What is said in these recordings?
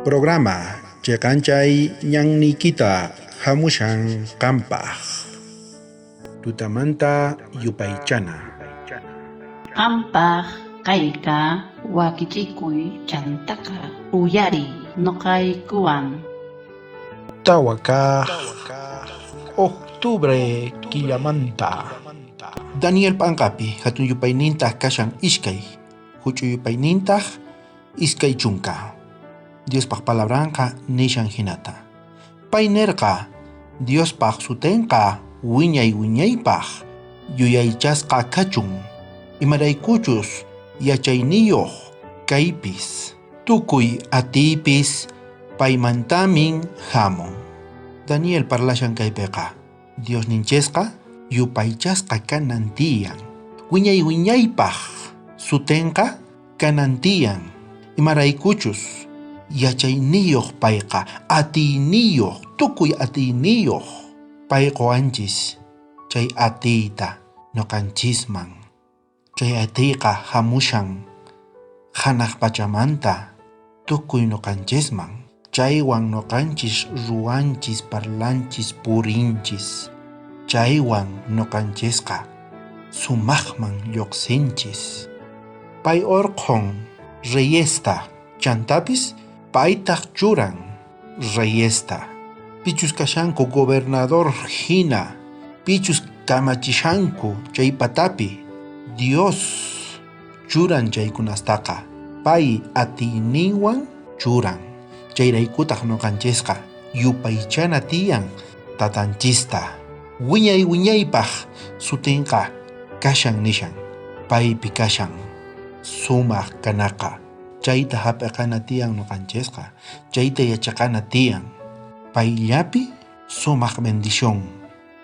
Programa Cheqanchay ñanniykita hamushan qampaj. Tutamanta yupaychana. Qampaj kayka wakichikuy chantaqa uyariy noqaykuwan. 4 kaj octubre killamanta. Daniel p'anqapi hatun yupaynintaj kashan 2, huch'uy yupaynintaj 20. Diospaj palabranqa nishan jinata. Pay nerqa Diospaj sutenqa wiñay wiñaypaj yuyaychasqa kachun, imaraykuchus yachayniyoj kaypis, tukuy atiypis paymantamin jamun. Daniel parlashan kaypiqa Diosninchisqa yupaychasqa kanan tiyan, wiñay wiñaypaj sutenqa kanan tiyan, imaraykuchus yachayniyoj payqa, atiyniyoj, tukuy atiyniyoj pay qowanchis chay atiyta noqanchisman. Chay atiyqa jamushan janaj pachamanta tukuy noqanchisman. Chaywan noqanchis ruwanchis, parlanchis, purinchis. Chaywan noqanchisqa sumajman llojsinchis. Pay orqhon reyesta, chantapis paytaj churan reyesta. Pichus kashanku gobernador jina, pichus kamachishanku chay patapi, Dios churan chaykunastaqa, pay atiyninwan churan. Chayraykutaj noqanchisqa yupaychana tiyan tatanchista. Wiñay wiñaypaj sutinqa kashan nishan, paypi kashan sumaj kanaqa. Chayta jap'eqana tiyan noqanchisqa, chayta yachaqana tiyan. Payllapi sumaj bendición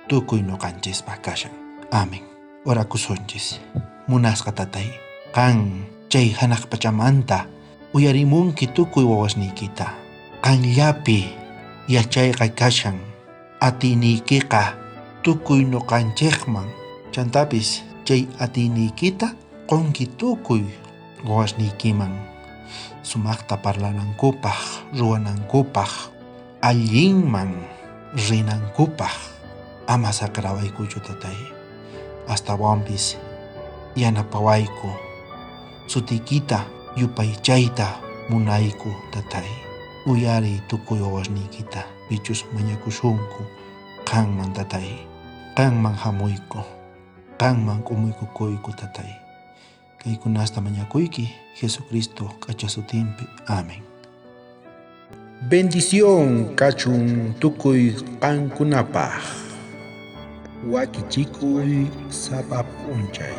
tukuy noqanchispaj kashan. Amén. Orakusunchis. Munasqa tatay, qan chay janaj pachamanta uyarimunki tukuy wawasniykita. Qanllapi yachayqa kashan, atiyniykiqa tukuy noqanchejman. Chantapis chay atiyniykita qonki tukuy wawasniykiman, sumajta parlanankupaj, ruwanankupaj, allinman rinankupaj. Ama saqerawaykuchu tatay, astawanpis yanapawayku, sutiykita yupaychayta munayku tatay. Uyariy tukuy wawasniykita, pichus mañakusunku qanman tatay. Qanman jamuyku, qanman k'umuykukuyku tatay. Kaykunasta mañakuyki Jesucristo k'acha sutinpi. Amén. Bendición kachun tukuy qankunapaj. Wakichikuy sapa p'unchay.